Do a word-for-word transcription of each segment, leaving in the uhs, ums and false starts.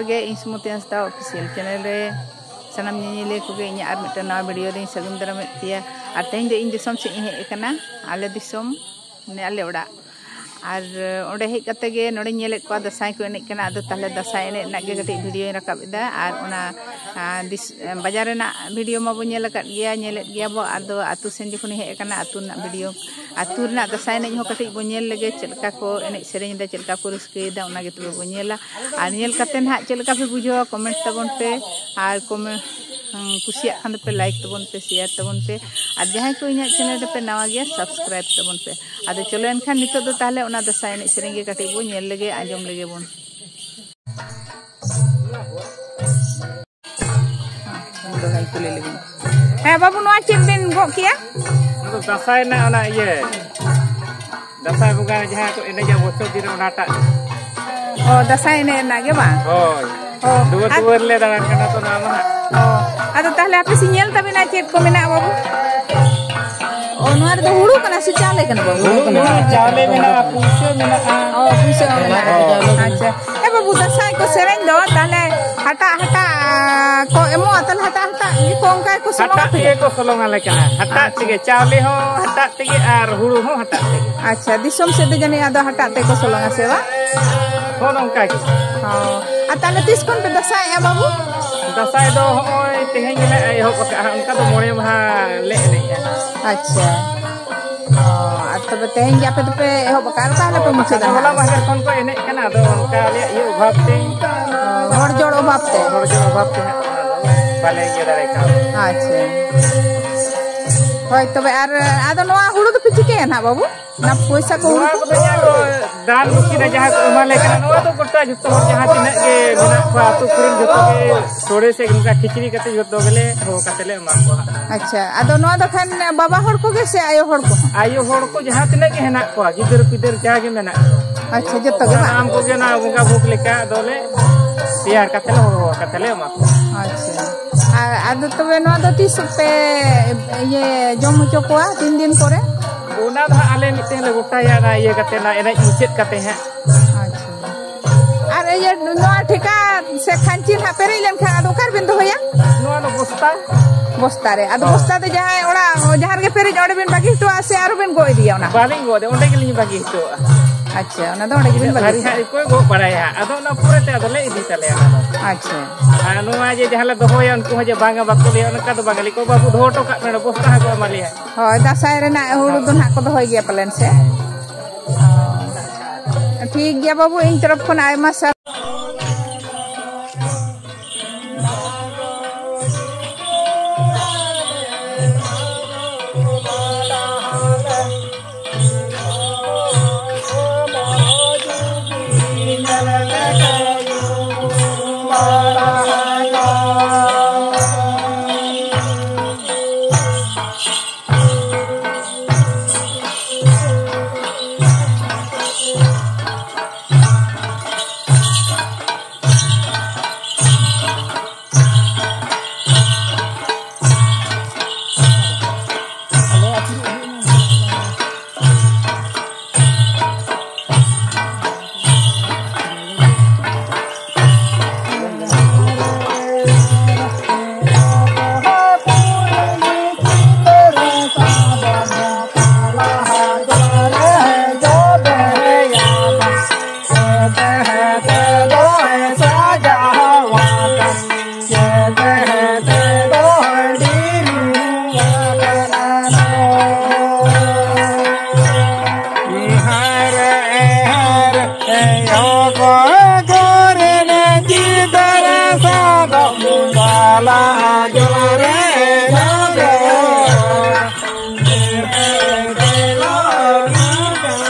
ᱜᱮ ᱤᱧ ᱥᱩᱢᱚᱛᱤ ᱦᱟᱸᱥᱫᱟ official channel ᱨᱮ ᱥᱟᱱᱟᱢ ᱧᱮᱧᱮᱞᱤᱭᱟᱹ ᱠᱚᱜᱮ ᱤᱧᱟᱹᱜ ᱟᱨ ᱢᱤᱫᱴᱟᱝ ᱱᱟᱣᱟ ᱵᱷᱤᱰᱤᱭᱳ ᱨᱤᱧ ᱥᱟᱹᱜᱩᱱ ᱫᱟᱨᱟᱢᱮᱫ ᱯᱮᱭᱟ᱾ ᱟᱨ ᱛᱮᱦᱮᱧ ᱫᱚ ᱤᱧ ᱫᱤᱥᱚᱢ ᱥᱮᱫ ᱤᱧ ᱦᱮᱡ ᱟᱠᱟᱱᱟ, ᱟᱞᱮ ᱫᱤᱥᱚᱢ, ᱢᱟᱱᱮ ᱟᱞᱮ ᱚᱲᱟᱜ᱾ ᱟᱨ ᱚᱸᱰᱮ ᱦᱮᱡ ᱠᱟᱛᱮ ᱜᱮ ᱱᱚᱰᱮᱧ ᱧᱮᱞᱮᱫ ᱠᱚᱣᱟ ᱫᱟᱸᱥᱟᱭ ᱠᱚ ᱮᱱᱮᱡ ᱠᱟᱱᱟ᱾ ᱟᱫᱚ ᱛᱟᱦᱞᱮ ᱫᱟᱸᱥᱟᱭ ᱮᱱᱮᱡ ᱨᱮᱱᱟᱜ ᱜᱮ ᱠᱟᱹᱴᱤᱡ ᱵᱷᱤᱰᱤᱭᱳᱧ ᱨᱟᱠᱟᱵ ᱮᱫᱟ᱾ ᱟᱨ ᱚᱱᱟ, ᱟᱨ ᱫᱤᱥ-, ᱵᱟᱡᱟᱨ ᱨᱮᱱᱟᱜ ᱵᱷᱤᱰᱤᱭᱳ ᱢᱟᱵᱚ ᱧᱮᱞ ᱟᱠᱟᱫ ᱜᱮᱭᱟ, ᱧᱮᱞᱮᱫ ᱜᱮᱭᱟ ᱵᱚ᱾ ᱟᱫᱚ ᱟᱹᱛᱩ ᱥᱮᱱ ᱡᱚᱠᱷᱚᱱᱤᱧ ᱦᱮᱡ ᱟᱠᱟᱱᱟ, ᱟᱹᱛᱩ ᱨᱮᱱᱟᱜ ᱵᱷᱤᱰᱤᱭᱳ, ᱟᱹᱛᱩ ᱨᱮᱱᱟᱜ ᱫᱟᱸᱥᱟᱭ ᱮᱱᱮᱡ ᱦᱚᱸ ᱠᱟᱹᱴᱤᱡ ᱵᱚ ᱧᱮᱞ ᱞᱮᱜᱮ, ᱪᱮᱫ ᱞᱮᱠᱟ ᱠᱚ ᱮᱱᱮᱡ ᱥᱮᱨᱮᱧ ᱮᱫᱟ, ᱪᱮᱫ ᱞᱮᱠᱟ ᱠᱚ ᱨᱟᱹᱥᱠᱟᱹᱭᱮᱫᱟ, ᱚᱱᱟ ᱜᱮ ᱛᱚᱵᱮ ᱵᱚ ᱧᱮᱞᱟ᱾ ᱟᱨ ᱧᱮᱞ ᱠᱟᱛᱮ ᱱᱟᱦᱟᱜ ᱪᱮᱫ ᱞᱮᱠᱟ ᱯᱮ ᱵᱩᱡᱷᱟᱹᱣᱟ, ᱠᱚᱢᱮᱱᱴ ᱛᱟᱵᱚᱱ ᱯᱮ᱾ ᱟᱨ ᱠᱚᱢᱮ-, ᱦᱩᱸ, ᱠᱩᱥᱤᱭᱟᱜ ᱠᱷᱟᱱ ᱫᱚᱯᱮ ᱞᱟᱭᱤᱠ ᱛᱟᱵᱚᱱ ᱯᱮ, ᱥᱮᱭᱟᱨ ᱛᱟᱵᱚᱱ ᱯᱮ᱾ ᱟᱨ ᱡᱟᱦᱟᱸᱭ ᱠᱚ ᱤᱧᱟᱹᱜ ᱪᱮᱱᱮᱞ ᱨᱮᱯᱮ ᱱᱟᱣᱟ ᱜᱮᱭᱟ, ᱥᱟᱵᱥᱠᱨᱟᱭᱤᱵ ᱛᱟᱵᱚᱱ ᱯᱮ᱾ ᱟᱫᱚ ᱪᱚᱞᱚ ᱮᱱᱠᱷᱟᱱ ᱱᱤᱛᱚᱜ ᱫᱚ ᱛᱟᱦᱞᱮ ᱚᱱᱟ ᱫᱟᱸᱥᱟᱭ ᱮᱱᱮᱡ ᱥᱮᱨᱮᱧ ᱜᱮ ᱠᱟᱹᱴᱤᱡ ᱵᱚ ᱧᱮᱞ ᱞᱮᱜᱮ, ᱟᱸᱡᱚᱢ ᱞᱮᱜᱮ ᱵᱚᱱ᱾ ᱫᱚᱦᱲᱟᱧ ᱠᱩᱞᱤ ᱞᱮᱜᱮ᱾ ᱦᱮᱸ ᱵᱟᱹᱵᱩ, ᱱᱚᱣᱟ ᱪᱮᱫ ᱵᱮᱱ ᱜᱚᱜ ᱠᱮᱜᱼᱟ? ᱚᱱᱟ ᱫᱚ ᱫᱟᱸᱥᱟᱭ ᱨᱮᱱᱟᱜ ᱚᱱᱟ ᱤᱭᱟᱹ, ᱫᱟᱸᱥᱟᱭ ᱵᱚᱸᱜᱟ ᱨᱮ ᱡᱟᱦᱟᱸ ᱠᱚ ᱮᱱᱮᱡᱟ ᱵᱚᱪᱷᱚᱨ ᱫᱤᱱ ᱨᱮ ᱚᱱᱟᱴᱟᱜ᱾ ᱚ, ᱫᱟᱸᱥᱟᱭ ᱮᱱᱮᱡ ᱨᱮᱱᱟᱜ ᱜᱮ ᱵᱟᱝ? ᱦᱳᱭ᱾ ᱚ, ᱫᱩᱣᱟᱹᱨ ᱟᱫ- ᱫᱩᱣᱟᱹᱨ ᱞᱮ ᱫᱟᱬᱟᱱ ᱠᱟᱱᱟ ᱛᱚ, ᱱᱚᱣᱟ ᱢᱟ ᱦᱟᱸᱜ᱾ ᱚ, ᱟᱫᱚ ᱛᱟᱦᱞᱮ ᱟᱯᱮ ᱥᱮᱫ ᱧᱮᱞ ᱛᱟᱵᱮᱱᱟ ᱪᱮᱫ ᱠᱚ ᱢᱮᱱᱟᱜᱼᱟ ᱵᱟᱹᱵᱩ? ᱚ, ᱱᱚᱣᱟ ᱨᱮᱫᱚ ᱦᱩᱲᱩ ᱠᱟᱱᱟ ᱥᱮ ᱪᱟᱣᱞᱮ ᱠᱟᱱᱟ ᱵᱟᱹᱵᱩ? ᱦᱩᱲᱩ ᱠᱟᱱᱟ, ᱪᱟᱣᱞᱮ ᱢᱮᱱᱟᱜᱼᱟ, ᱯᱩᱭᱥᱟᱹ ᱢᱮᱱᱟᱜᱼᱟ᱾ ᱚ, ᱯᱩᱭᱥᱟᱹ ᱦᱚᱸ ᱢᱮᱱᱟᱜᱼᱟ᱾ ᱦᱳᱭ᱾ ᱟᱪᱪᱷᱟ᱾ ᱮ ᱵᱟᱹᱵᱩ, ᱫᱟᱸᱥᱟᱭ ᱠᱚ ᱥᱮᱨᱮᱧ ᱫᱚ ᱛᱟᱦᱞᱮ ᱦᱟᱴᱟᱜ ᱦᱟᱴᱟᱜ ᱠᱚ ᱮᱢᱚᱜᱼᱟ, ᱛᱟᱦᱞᱮ ᱦᱟᱴᱟᱜ ᱦᱟᱴᱟᱜ ᱜᱮᱠᱚ ᱚᱱᱠᱟ ᱜᱮᱠᱚ ᱥᱚᱞᱚᱝ ᱦᱟᱴᱟᱜ ᱟᱯᱮᱭᱟ? ᱛᱮᱜᱮ ᱠᱚ ᱥᱚᱞᱚᱝ ᱟᱞᱮ ᱠᱟᱱᱟ, ᱦᱟᱴᱟᱜ ᱟᱪᱪᱷᱟ᱾ ᱛᱮᱜᱮ, ᱪᱟᱣᱞᱮ ᱦᱚᱸ ᱦᱟᱴᱟᱜ ᱛᱮᱜᱮ ᱟᱨ ᱦᱩᱲᱩ ᱦᱚᱸ ᱦᱟᱴᱟᱜ ᱛᱮᱜᱮ᱾ ᱟᱪᱪᱷᱟ, ᱫᱤᱥᱚᱢ ᱥᱮᱫ ᱫᱚ ᱡᱟᱹᱱᱤᱡ ᱟᱫᱚ ᱦᱟᱴᱟᱜ ᱛᱮᱠᱚ ᱥᱚᱞᱚᱝᱟ ᱥᱮ ᱵᱟᱝ? ᱦᱚᱸ, ᱱᱚᱝᱠᱟ ᱜᱮ᱾ ᱦᱚᱸ᱾ ᱟᱨ ᱛᱟᱦᱞᱮ ᱛᱤᱥ ᱠᱷᱚᱱ ᱯᱮ ᱫᱟᱸᱥᱟᱭᱮᱜᱼᱟ ᱵᱟᱹᱵᱩ? ᱫᱟᱸᱥᱟᱭ ᱫᱚ ᱦᱚᱸᱜᱼᱚᱭ ᱛᱮᱦᱮᱧ ᱜᱮ ᱦᱟᱸᱜ ᱮᱦᱚᱵ ᱟᱠᱟᱜᱼᱟ ᱦᱟᱸᱜ, ᱚᱱᱠᱟ ᱫᱚ ᱢᱚᱬᱮ ᱢᱟᱦᱟ ᱞᱮ ᱮᱱᱮᱡᱼᱟ᱾ ᱟᱪᱪᱷᱟ᱾ ᱚ, ᱟᱨ ᱛᱚᱵᱮ ᱛᱮᱦᱮᱧ ᱜᱮ ᱟᱯᱮ ᱫᱚᱯᱮ ᱮᱦᱚᱵ ᱟᱠᱟᱫᱼᱟ, ᱟᱨ ᱛᱟᱦᱞᱮ ᱯᱮ ᱢᱩᱪᱟᱹᱫᱟ ᱦᱚᱞᱟ ᱦᱟᱸᱜ? ᱢᱟᱦᱫᱮᱨ ᱠᱷᱚᱱ ᱠᱚ ᱮᱱᱮᱡ ᱠᱟᱱᱟ, ᱟᱫᱚ ᱚᱱᱠᱟ ᱟᱞᱮᱭᱟᱜ ᱤᱭᱟᱹ ᱚᱵᱷᱟᱵ ᱛᱮ, ᱚ, ᱦᱚᱲ ᱡᱚᱲ ᱚᱵᱷᱟᱵ ᱛᱮ? ᱦᱚᱲ ᱡᱚᱲ ᱚᱵᱷᱟᱵ ᱛᱮ ᱦᱟᱸᱜ ᱚᱱᱟ ᱫᱚ ᱵᱟᱞᱮ ᱤᱭᱟᱹ ᱫᱟᱲᱮ ᱠᱟᱣᱫᱟ᱾ ᱟᱪᱪᱷᱟ᱾ ᱦᱳᱭ, ᱛᱚᱵᱮ ᱟᱨ ᱟᱫᱚ ᱱᱚᱣᱟ ᱦᱩᱲᱩ ᱫᱚᱯᱮ ᱪᱤᱠᱟᱹᱭᱟ ᱱᱟᱦᱟᱜ ᱵᱟᱹᱵᱩ? ᱚᱱᱟ ᱯᱚᱭᱥᱟ ᱠᱚ ᱦᱩᱲᱩ ᱱᱚᱣᱟ ᱠᱚ? ᱠᱚᱫᱚ ᱡᱟᱦᱟᱸ ᱠᱚ ᱫᱟᱱ ᱫᱚᱠᱷᱤᱱᱟ ᱡᱟᱦᱟᱸ ᱠᱚ ᱮᱢᱟ ᱞᱮ ᱠᱟᱱᱟ, ᱱᱚᱣᱟ ᱫᱚ ᱜᱚᱴᱟ ᱡᱚᱛᱚ ᱦᱚᱲ ᱡᱟᱦᱟᱸ ᱛᱤᱱᱟᱹᱜ ᱜᱮ ᱢᱮᱱᱟᱜ ᱠᱚᱣᱟ ᱟᱹᱛᱩ ᱠᱚᱨᱮᱱ ᱡᱚᱛᱚ ᱜᱮ ᱥᱚᱲᱮ ᱥᱮ ᱱᱚᱝᱠᱟ ᱠᱷᱤᱪᱲᱤ ᱠᱟᱛᱮ ᱡᱚᱛᱚ ᱜᱮᱞᱮ ᱦᱚᱦᱚ ᱠᱟᱛᱮ ᱞᱮ ᱮᱢᱟ ᱠᱚᱣᱟ ᱦᱟᱸᱜ᱾ ᱟᱪᱪᱷᱟ, ᱟᱫᱚ ᱱᱚᱣᱟ ᱫᱚ ᱠᱷᱟᱱ ᱵᱟᱵᱟ ᱦᱚᱲ ᱠᱚᱜᱮ ᱥᱮ ᱟᱭᱳ ᱦᱚᱲ ᱠᱚᱦᱚᱸ? ᱟᱭᱳ ᱦᱚᱲ ᱠᱚ ᱡᱟᱦᱟᱸ ᱛᱤᱱᱟᱹᱜ ᱜᱮ ᱦᱮᱱᱟᱜ ᱠᱚᱣᱟ, ᱜᱤᱫᱟᱹᱨ ᱯᱤᱫᱟᱹᱨ ᱡᱟᱜᱮ ᱢᱮᱱᱟᱜ ᱠᱚᱣᱟ, ᱟᱪᱪᱷᱟ, ᱡᱚᱛᱚ ᱜᱮ ᱵᱟᱝ? ᱥᱟᱱᱟᱢ ᱠᱚᱜᱮ ᱚᱱᱟ ᱵᱚᱸᱜᱟ ᱵᱷᱳᱜᱽ ᱞᱮᱠᱟ ᱟᱫᱚᱞᱮ ᱛᱮᱭᱟᱨ ᱠᱟᱛᱮ ᱞᱮ ᱦᱚᱦᱚ ᱠᱟᱛᱮ ᱞᱮ ᱮᱢᱟ ᱠᱚᱣᱟ᱾ ᱟᱪᱪᱷᱟ, ᱟᱨ ᱟᱫᱚ ᱛᱚᱵᱮ ᱱᱚᱣᱟ ᱫᱚ ᱛᱤᱥ ᱯᱮ ᱤᱭᱟᱹ ᱡᱚᱢ ᱦᱚᱪᱚ ᱠᱚᱣᱟ, ᱛᱤᱱ ᱫᱤᱱ ᱯᱚᱨᱮ? ᱚᱱᱟ ᱫᱚ ᱦᱟᱸᱜ ᱟᱞᱮ ᱢᱤᱫᱴᱮᱱ ᱞᱮ ᱜᱚᱴᱟᱭᱟ, ᱚᱱᱟ ᱤᱭᱟᱹ ᱠᱟᱛᱮ, ᱚᱱᱟ ᱮᱱᱮᱡ ᱢᱩᱪᱟᱹᱫ ᱠᱟᱛᱮ ᱦᱟᱸᱜ᱾ ᱟᱪᱪᱷᱟ, ᱟᱨ ᱤᱭᱟᱹ, ᱱᱚᱣᱟ ᱴᱷᱮᱠᱟ ᱥᱮ ᱠᱷᱟᱧᱪᱤ ᱱᱟᱦᱟᱜ ᱯᱮᱨᱮᱡ ᱞᱮᱱᱠᱷᱟᱱ ᱟᱫᱚ ᱚᱠᱟ ᱨᱮᱵᱮᱱ ᱫᱚᱦᱚᱭᱟ? ᱱᱚᱣᱟ ᱫᱚ ᱵᱚᱥᱛᱟ᱾ ᱵᱚᱥᱛᱟ ᱨᱮ᱾ ᱟᱫᱚ ᱦᱳᱭ᱾ ᱵᱚᱥᱛᱟ ᱫᱚ ᱡᱟᱦᱟᱸᱭ ᱚᱲᱟᱜ ᱡᱟᱦᱟᱸ ᱨᱮᱜᱮ ᱯᱮᱨᱮᱡ, ᱚᱸᱰᱮ ᱵᱮᱱ ᱵᱟᱹᱜᱤ ᱦᱚᱴᱚᱣᱟᱜᱼᱟ ᱥᱮ ᱟᱨᱚ ᱵᱮᱱ ᱜᱚᱜ ᱤᱫᱤᱭᱟ ᱚᱱᱟ? ᱵᱟᱹᱞᱤᱧ ᱜᱚᱜ ᱤᱫᱤᱭᱟ, ᱚᱸᱰᱮ ᱜᱮᱞᱤᱧ ᱵᱟᱹᱜᱤ ᱦᱚᱴᱚᱣᱟᱜᱼᱟ᱾ ᱟᱪᱪᱷᱟ, ᱚᱱᱟ ᱫᱚ ᱚᱸᱰᱮ ᱜᱮᱵᱮᱱ ᱵᱟᱹᱜᱤ ᱟᱹᱰᱤ ᱦᱚᱴᱚᱣᱟᱜᱼᱟ᱾ ᱦᱟᱸᱜ ᱚᱠᱚᱭ ᱜᱚᱜ ᱵᱟᱲᱟᱭᱟ ᱦᱟᱸᱜ, ᱟᱫᱚ ᱚᱱᱟ ᱯᱚᱨᱮᱛᱮ ᱟᱫᱚ ᱞᱮ ᱤᱫᱤ ᱛᱟᱞᱮᱭᱟ ᱚᱱᱟ ᱫᱚ᱾ ᱟᱪᱪᱷᱟ᱾ ᱟᱨ ᱱᱚᱣᱟ ᱡᱮ ᱡᱟᱦᱟᱸ ᱞᱮ ᱫᱚᱦᱚᱭᱟ, ᱩᱱᱠᱩ ᱦᱚᱸ ᱡᱮ ᱵᱟᱝᱟ ᱵᱟᱠᱚ ᱞᱟᱹᱭᱟ, ᱚᱱᱠᱟ ᱫᱚ ᱵᱟᱝᱟ, ᱞᱟᱹᱭ ᱠᱚ, "ᱵᱟᱹᱵᱩ, ᱫᱚᱦᱚ ᱦᱚᱴᱚ ᱠᱟᱜ ᱯᱮ, ᱱᱚᱰᱮ ᱵᱚᱥᱛᱟ ᱦᱚᱸ ᱠᱚ ᱮᱢᱟ ᱞᱮᱭᱟ᱾" ᱦᱳᱭ, ᱫᱟᱸᱥᱟᱭ ᱨᱮᱱᱟᱜ ᱦᱩᱲᱩ ᱫᱚ ᱱᱟᱦᱟᱜ ᱠᱚ ᱫᱚᱦᱚᱭ ᱜᱮᱭᱟ ᱯᱟᱞᱮᱱ ᱥᱮ? ᱴᱷᱤᱠ ᱜᱮᱭᱟ ᱵᱟᱹᱵᱩ, ᱤᱧ ᱛᱚᱨᱚᱯ ᱠᱷᱚᱱ ᱟᱭᱢᱟ ᱥᱟᱨᱦᱟᱣ᱾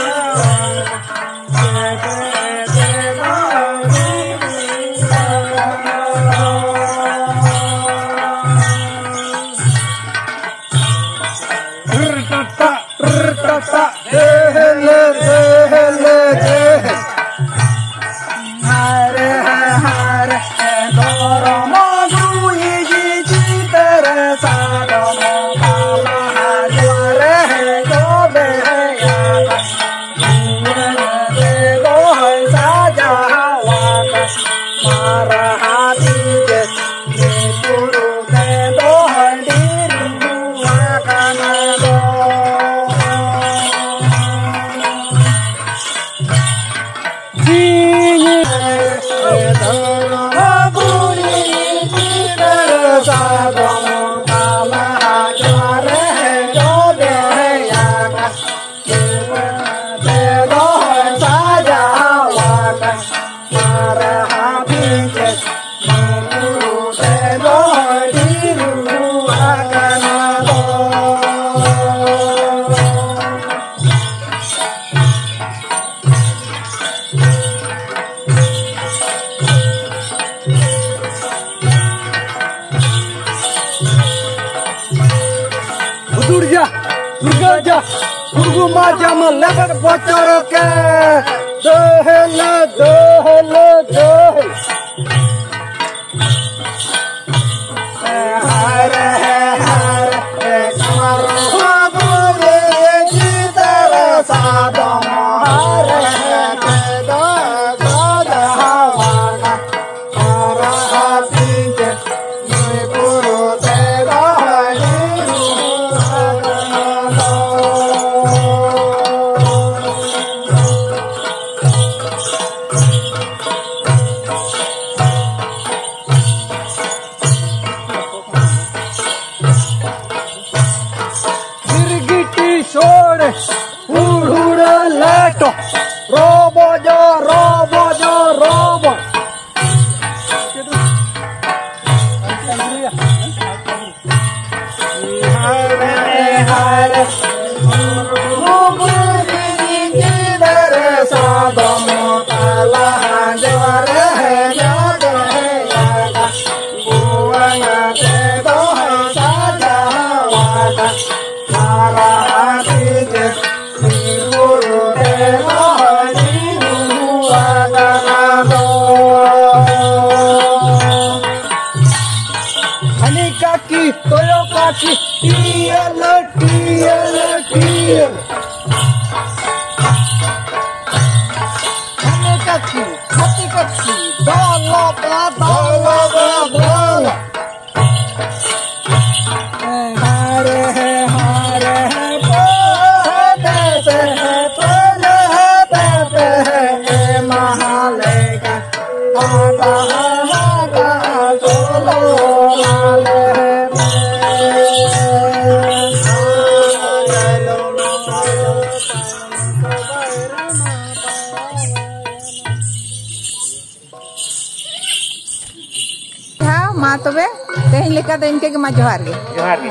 ᱦᱩᱫᱩᱲ ᱡᱟ, ᱫᱩᱨᱜᱟᱹ ᱡᱟ, ᱫᱩᱨᱜᱩ ᱢᱟ ᱡᱟᱢ ᱞᱮᱵᱮᱫ ᱵᱚᱪᱚᱨ ᱠᱮ᱾ ᱫᱚᱦᱮᱞᱟ, ᱫᱚᱦᱮᱞᱟ, ᱫᱚᱦᱮᱞᱟ᱾ ᱜᱤᱨᱜᱤᱴᱤ ᱥᱳᱲᱮ, ᱦᱩᱲᱦᱩᱲᱟᱹ ᱞᱮᱴᱚ, ᱨᱚᱵᱚᱡᱚ, ᱨᱚᱵᱚᱡᱚ, ᱨᱚᱵᱚ᱾ ᱦᱟᱹᱱᱤ ᱠᱟᱹᱠᱤ, ᱛᱚᱭᱚ ᱠᱟᱹᱠᱤ, ᱴᱤᱭᱟᱹᱞ, ᱴᱤᱭᱟᱹᱞ, ᱴᱤᱭᱟᱹᱞ᱾ ᱦᱟᱹᱱᱤ ᱠᱟᱹᱠᱤ, ᱦᱟᱹᱛᱤ ᱠᱟᱹᱠᱤ, ᱫᱚᱞᱚ ᱵᱟ, ᱫᱚᱞᱚ ᱵᱟ, ᱫᱚᱞᱚ᱾ ᱦᱟᱨᱮ ᱦᱮ, ᱦᱟᱨᱮ ᱦᱮ, ᱯᱚᱦᱮ ᱯᱮ ᱥᱮ ᱦᱮ, ᱯᱚᱦᱮ ᱯᱮ ᱦᱮ, ᱮᱢᱟ ᱛᱚᱵᱮ ᱛᱮᱦᱮᱧ ᱞᱮᱠᱟ ᱫᱚ ᱤᱱᱠᱟᱹ ᱜᱮ, ᱢᱟ ᱡᱚᱦᱟᱨ ᱜᱮ᱾ ᱡᱚᱦᱟᱨ ᱜᱮ᱾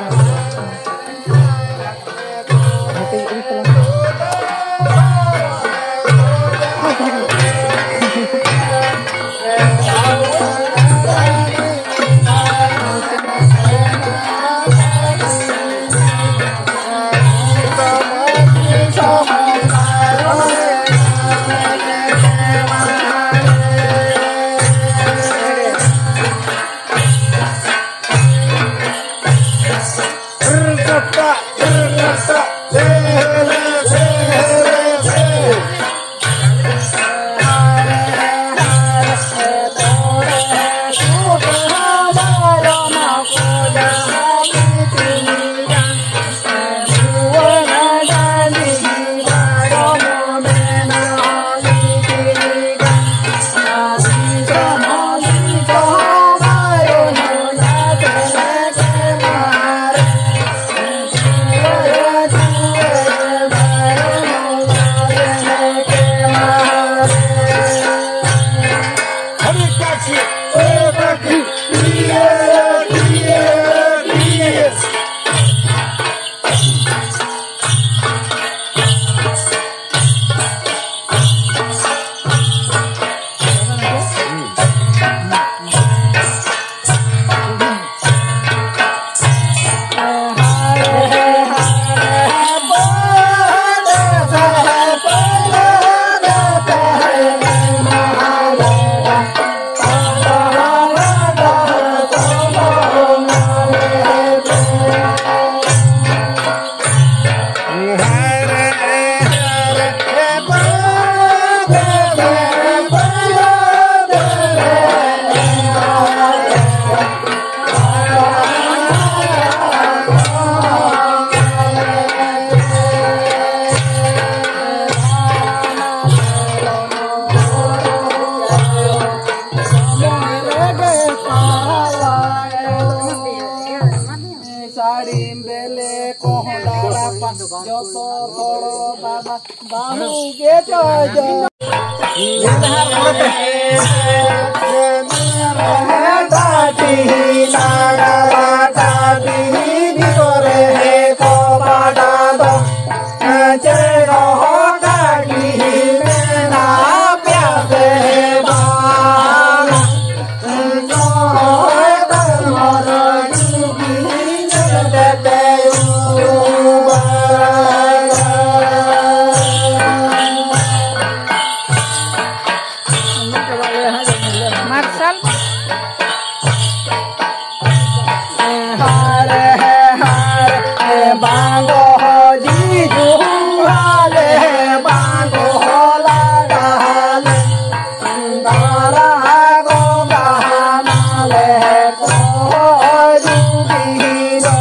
ᱥᱟᱹᱲᱤᱢ ᱵᱮᱞᱮ ᱠᱚᱦᱚᱸ ᱫᱟᱨᱟᱯᱟ ᱡᱚᱛᱚ ᱦᱚᱲ ᱵᱟᱵᱟ ᱵᱟᱹᱦᱩ ᱜᱮ ᱡᱚᱭ ᱡᱚᱭ᱾ ᱢᱟᱨᱥᱟᱞ᱾ ᱦᱟᱨᱮ ᱦᱟᱨᱮ ᱵᱟᱝᱜᱚ ᱡᱤᱡᱩ ᱦᱟᱞᱮ ᱵᱟᱝᱜᱚ ᱞᱟᱜᱟᱞᱮ ᱫᱟᱨᱟ ᱜᱚ ᱜᱟᱦᱟᱱᱟᱞᱮ ᱠᱚ ᱡᱩᱫᱤ ᱫᱚ